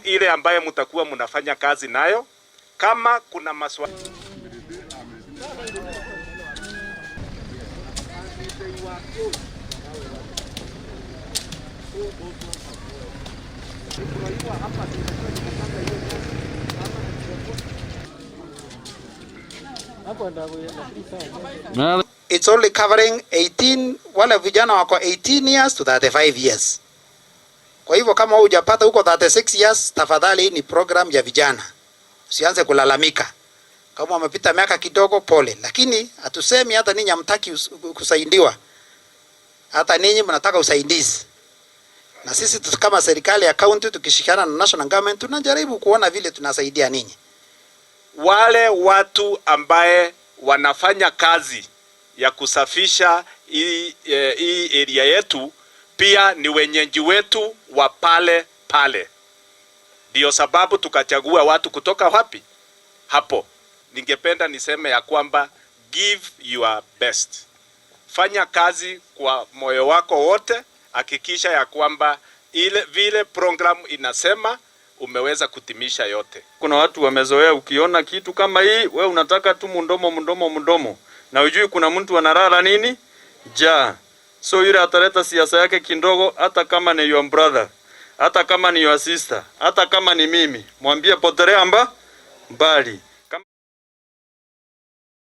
Ile ambayo mtakuwa mnafanya kazi nayo, kama kuna maswali. It's only covering 18, wale vijana wako 18 years to 35 years. Kwa hivyo kama hujapata huko 36 years, tafadhali ni program ya vijana. Usianze kulalamika. Kama umepita miaka kidogo, pole, lakini hatusemi hata ninyi hamtaki kusaidiwa. Hata ninyi mnataka usaidizi. Na sisi kama serikali ya county tukishirikiana na national government tunajaribu kuona vile tunasaidia ninyi. Wale watu ambaye wanafanya kazi ya kusafisha hii area yetu pia ni wenyeji wetu wa pale pale. Ndio sababu tukachagua watu kutoka wapi? Hapo. Ningependa niseme ya kwamba give your best. Fanya kazi kwa moyo wako wote, hakikisha ya kwamba ile vile program inasema umeweza kutimisha yote. Kuna watu wamezoea, ukiona kitu kama hii we unataka tu mundomo mundomo mundomo, na ujui kuna mtu analala nini ja. So yule ataleta siasa yake kidogo, hata kama ni your brother, hata kama ni your sister, hata kama ni mimi, mwambie potelea mbali.